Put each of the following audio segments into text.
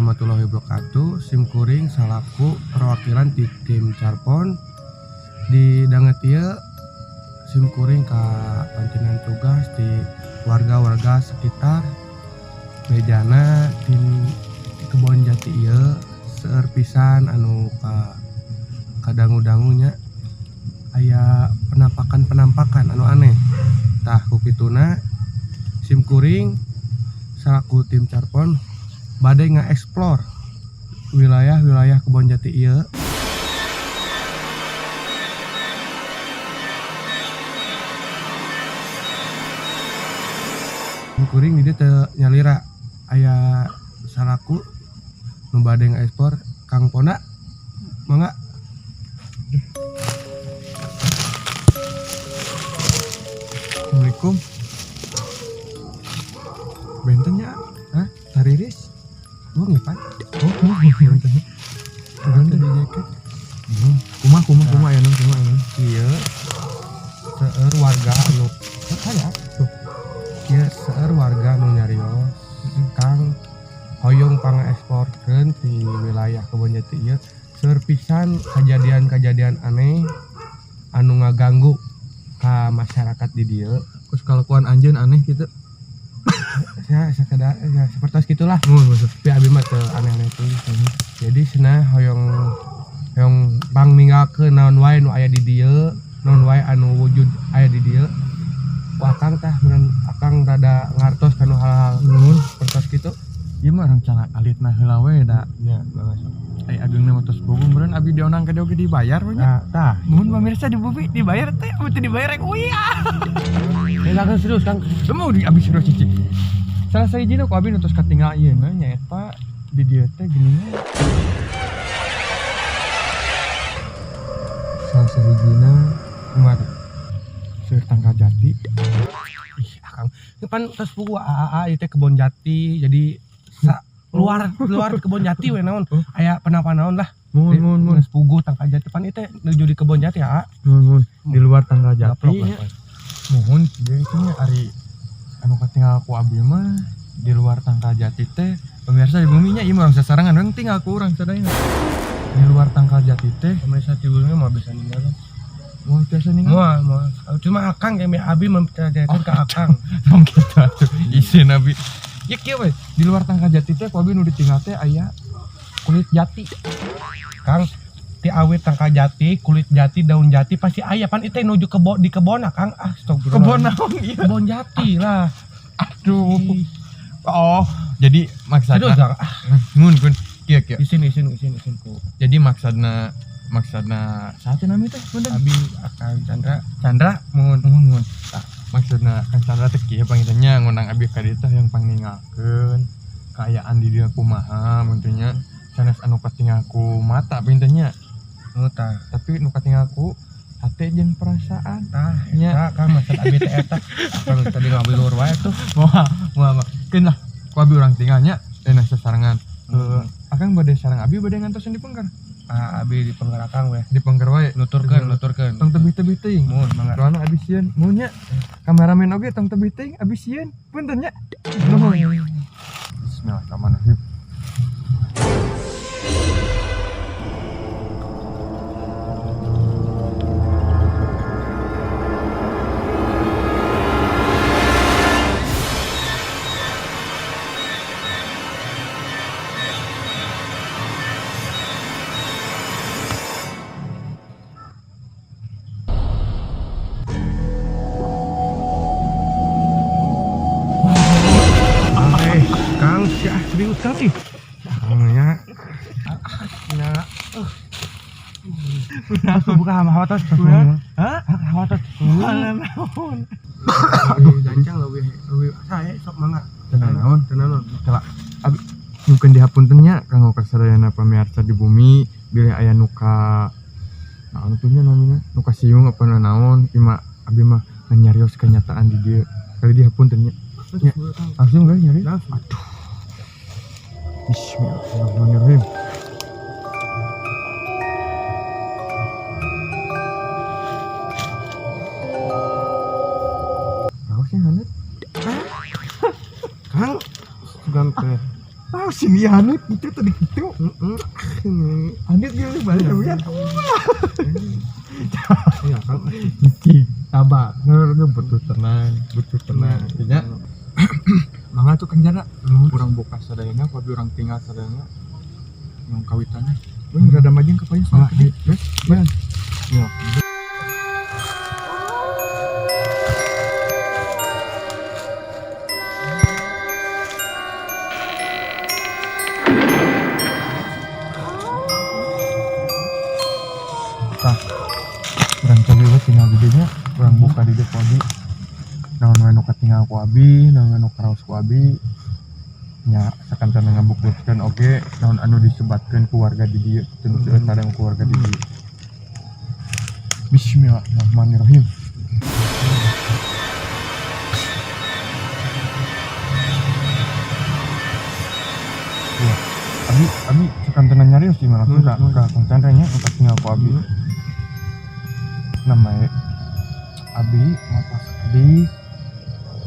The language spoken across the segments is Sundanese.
Warahmatullahi wabarakatuh. Sim kuring salaku perwakilan di tim Carpon di danget ieu sim kuring ka pantinan tugas di warga-warga sekitar bejana tim Kebon Jati ieu seueur pisan anu ka kadangu-dangunya aya penampakan-penampakan anu aneh. Tah ku kituna sim kuring salaku tim Carpon bade ngaeksplor wilayah-wilayah Kebon Jati ieu. Sim kuring di dieu teu nyalira aya salaku nu bade ngaeksplor Kang Ponda, mangga. Assalamualaikum. Benten nya? Hah? Tariris? Gua ngipan. Oh, benten nya. Benten di jaket. Kumaha kumaha kumaha aya naon, kumaha aya naon? Ieu seueur warga anu aya tuh. Ieu seueur warga anu nyarios Kang hoyong pangaeksporkeun di wilayah Kebon Jati ieu seueur pisan kejadian-kejadian aneh anu ngaganggu ka masyarakat di dieu. Terus kalakuan anjeun aneh gitu. Ya sekedar ya seperti gitulah. Mun maksud. Tapi abi mah teu aneh-aneh teuing. Jadi cenah hoyong hoyong pang ninggalkeun naon wae nu aya di dieu, naon wae anu wujud aya di dieu. Ku akang tah meureun akang rada ngartos kanu hal-hal Mun seperti kitu. Ieu mah rencana alitna heula we da. Ya, mangga sok. Ai ageungna mah tos bogo meureun abi diondang ka dieu oge dibayar we nya. Nah, tah. Mun pamirsa di bumi dibayar teh, abi teh dibayar rek uya. Eh, langsung serius Kang. Lu mau di abi serius cici. Salah sahijina ku abi nu tos katinggal ieu na nyaeta di dieu teh geuningan. Salah sahijina Kumaha teh? Seueur tangkal jati. Ih, akang. Ieu pan tos puguh AAA ieu teh Kebon Jati. Jadi sa luar luar Kebon Jati we naon. Oh. Aya penampakan naon lah. Mun mun mun. Geus puguh tangkal jati pan ieu teh nuju di Kebon Jati ya. Mun mun di luar tangkal jati. Gaplok Nya. lah. Muhun kieu itu nya ari anu katinggal ku abi mah di luar tangkal jati teh pemirsa di bumi nya ieu mah urang sasarangan we tinggal ku urang sadayana. Di luar tangkal jati teh Pemirsa di bumi mah bisa ninggal. Mau biasa ninggal? Moal, moal. Cuma akang kayak abi mempercayakan ke akang. Tong kitu atuh isin abi. Ya kieu we di luar tangkal jati teh ku abi nu ditinggal teh aya kulit jati. Kang ti awit tangkal jati, kulit jati, daun jati pasti aya pan itu nuju kebo di kebon akang. Ah, astagfirullah. Kebon naon ieu? Kebon jati lah. Aduh. Oh, jadi maksudna Aduh, jangan. Ah, mun kun kieu kieu. isin isin isin isin ku. Jadi maksudna maksudna saha teh nami teh punten? Abi akang Chandra. Chandra mun mun mun. Tah, maksudna Kang Chandra teh kieu pangintennya ngundang abi ka dieu teh yang pangningalkeun kaayaan di dieu kumaha mun teh nya. Sanes anu katinggal ku mata pangintennya. Oh, tah. Tapi nu katinggal ku hate jeung perasaan. Tah, Nya. eta Kang maksud abi teh eta. Akang tadi ngawilur wae tuh. Moal, moal mah. Keun lah, ku abi urang tinggalnya enak sasarengan. Akang bade sareng abi bade ngantosan di pengker. Ah, abi di pengker akang we. Di pengker wae. Nuturkeun, nuturkeun. Tong tebih-tebih teuing. Mun mangga. Soalna abi sieun. Mun nya. Kameramen oge tong tebih teuing abi sieun. Punten nya. Nuhun. Bismillahirrahmanirrahim. Kang, si ah serius Kang ih. Kangnya. Nya. Aku buka sama hawa tos. Hah? Hawa tos. Mana naon? Aduh, gancang leuwih leuwih sae sok mangga. Tenang naon? Tenang naon. Kala abi mungkin dihapunten nya kanggo kasadayana pamirsa di bumi bilih aya nu ka naon tuh nya namina nu kasiung apa naon ima abi mah nyarios kenyataan di dieu. Kali dihapunten nya. Ya. Langsung guys nyari. Langsung. Aduh. Bismillahirrahmanirrahim. Raos yang hanet. Kang, sugan teh. Sini hanit gitu tadi gitu. Heeh. Hanit gitu balik ya. Iya, Kang. Cicing, sabar. Butuh tenang, butuh tenang. Nya. Mangga tuh Kang Jana, urang buka sadayana, ku abi urang tinggal sadayana. Yang kawitannya. Wih, rada majeng ka payun. Ah, ayo. Terus, ya. Ya. Tah, urang cobi we tinggal di dieu nya, urang buka di dieu ku abi. Naon we nu katinggal ku abi, naon we nu karaos ku abi. Nya sakantenan ngabuktoskeun oge naon anu disebatkeun ku warga di dieu, teu nu seueur sareng ku warga di dieu. Bismillahirrahmanirrahim. Ya, abi abi sakantenan nyarios sih malah ka ka Kang Chandra nya nu katinggal ku abi. Namanya abi mapas abi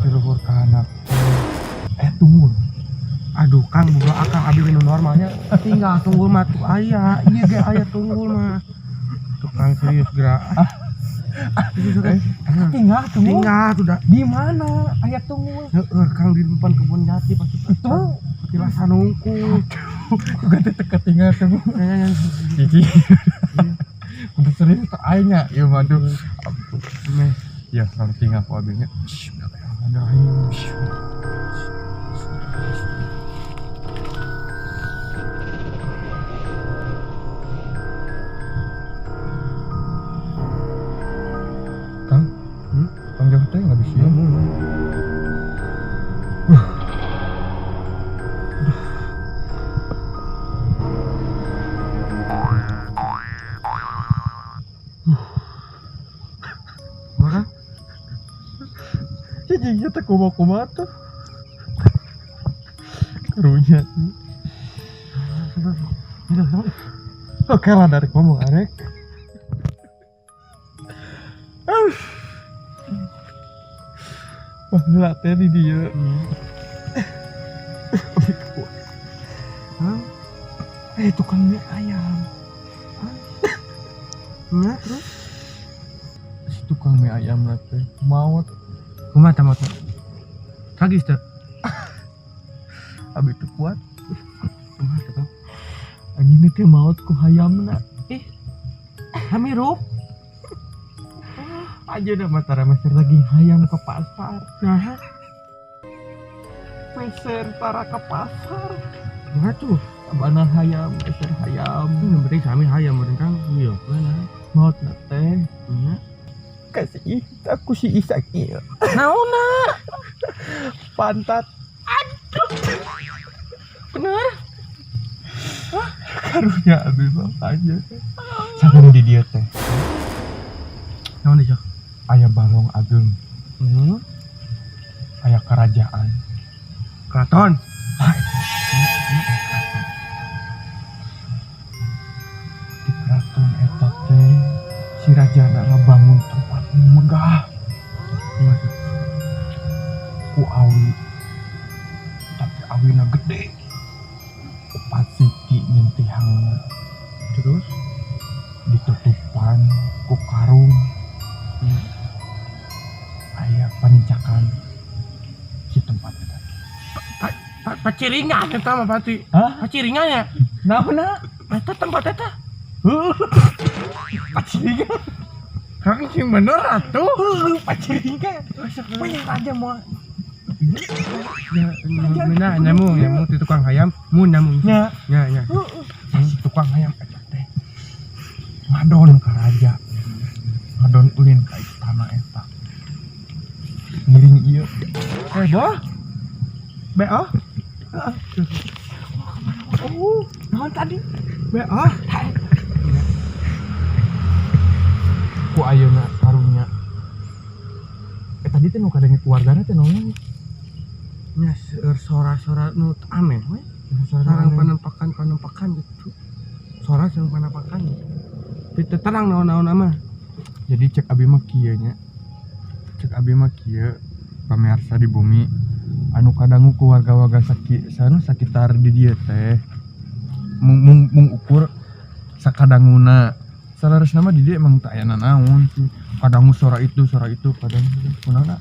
ti luhur ka handap tunggul. Aduh Kang, boga akang abi nu normalnya tinggal tunggul mah tuh aya, ieu ge aya tunggul mah. Tukang serius gerak. Tinggal tunggul. Tinggal sudah. Di mana aya tunggul? Heeh, Kang di depan kebun jati pasti Itu petilasan hungkul. Juga teh teu katinggal tunggul. Cici. Kudu serius teh aing nya, ieu mah aduh. Ampun. Ya, kalau tinggal ku abi nya. Bismillahirrahmanirrahim. Kang, Kang jauh teh nggak bisa. Mana? Cicingnya teh kumaha-kumaha tuh. Karunya. Oke lah dari ngomong arek. Wah, gila teh di dia. Hah? Tukang mie ayam. Nya terus? Si tukang mie ayam lah teh maot. Kumaha tah maot? Tragis teh. Abi teu kuat. Kumaha teh, Kang? Anjing teh maot ku hayamna. Ih. Hamirup. Aja udah matara meser daging hayam ke pasar. Nah, meser tara ke pasar. Nah tuh, abana hayam, meser hayam. Yang penting sami hayam meureun Kang. Iya, mana? Maot na teh. Nya. Kasih aku si Isak ieu. Naonna? Pantat. Aduh. Bener. Hah? Karunya abi mah aja. Sareng di dieu teh. Naon deui, Cok? Aya balong ageung. Aya kerajaan. Keraton. Di keraton eta teh si rajana ngabangun tempat megah. Ku awi. Tapi awina gede. Opat siki nyentihangna. Terus ditutupan ku karung. Aya panincakan si tempat eta. Paciringan eta mah pasti. Hah? Paciringan ya? Naonna? Eta tempat eta. Paciringan. Kang sing bener atuh. Paciringan. Punya raja moal. Ya, mina nyamung nyamung ti tukang hayam, mun nyamung. Nya. Nya, nya. Si tukang hayam eta teh ngadon ka raja. Ngadon ulin ka istana eta. Ngiring ieu. Boh. Be oh. Oh, naon tadi? Be oh. Ku ayeuna karunya. Tadi teh nu kadenge keluargana teh naon? Nya seueur sora-sora nu aneh we. Sarang panampakan-panampakan gitu. Sora sareng panampakan gitu. Tapi teu terang naon-naon mah. Jadi cek abi mah kieu nya. Cek abi mah kieu pamirsa di bumi Anu kadangu ku warga-warga sakitar di dieu teh mung, mung, mung ukur sakadanguna. Saleresna mah di dieu emang teu aya nanaon sih. Kadangu suara itu, kadang kunaon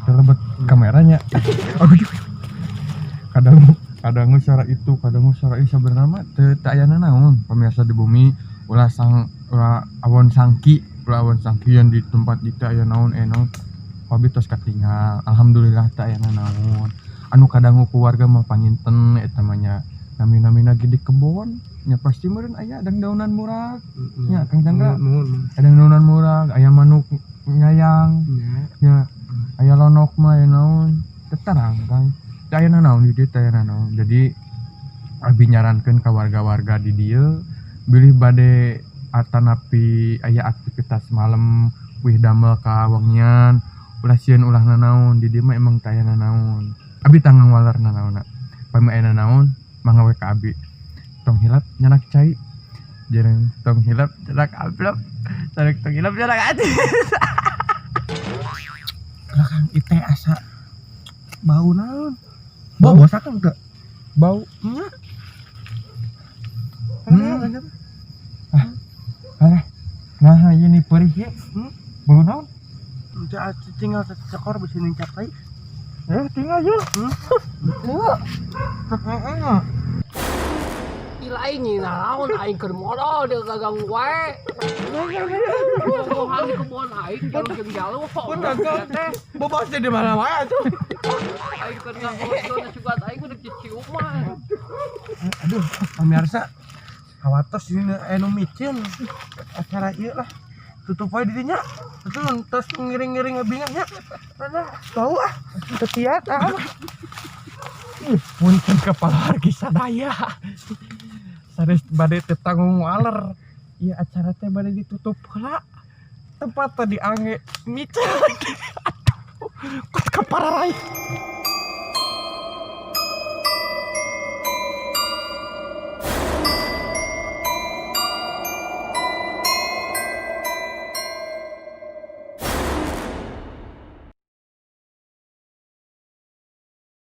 teu lebet kameranya. Aduh, kadangu kadangu suara itu, kadangu suara itu, sebenarnya mah teu teu aya nanaon. Pemirsa di bumi, ulah sang ulah awon sangki, ulah awon sangki yang di tempat itu aya naon naon. Hobi tos katinggal, alhamdulillah teu aya nanaon. Anu kadangu ku warga mah panginten eta mah nya nami-namina ge di kebon nya, pasti meureun aya dangdaunan murag nya, Kang Chandra. Nuhun. Ada daunan murag, aya manuk ngayang nya. Nya, aya lonok mah, aya naon teu terang, Kang. Teu aya nanaon di dieu, teu aya nanaon. Jadi abi nyarankeun ka warga-warga di dieu bilih bade atanapi aya aktivitas malam wih damel ka wengian, ulah sieun, ulah nanaon. Di dieu mah emang teu aya nanaon. Abi tanggang waler nanaonna. Pami aya nanaon, mangga we ka abi. Tong hilap nyandak cai jeung tong hilap nyandak amplop sareng tong hilap nyandak acis. Lah, Kang, ite asa bau naon? Bau bosak kan teu? Bau. Nya. Alah, nah ini perih ya. Bau naon? Tinggal cekor bisa nincak. Eh, tinggal yuk. Heeh. Ih, aing naon, aing keur modal dia ganggu wae. Bobohan di kebon aing jalu jeung jalu. Bener, bobos di mana wae atuh. Aing keur ngagojo sugan aing udah ciciuman. Aduh, pemirsa, hawatos ini anu micin acara ieu lah. Tutup wae dirinya. Itu terus ngiring-ngiring bingahnya. Aduh, bau ah. Tetiat ah. Ih, punten kepala wargi sadaya. Sanes bade teu tanggung waler. Ieu acara teh bade ditutup heula. Tempat tadi angge micin. Aduh, kot kapararay.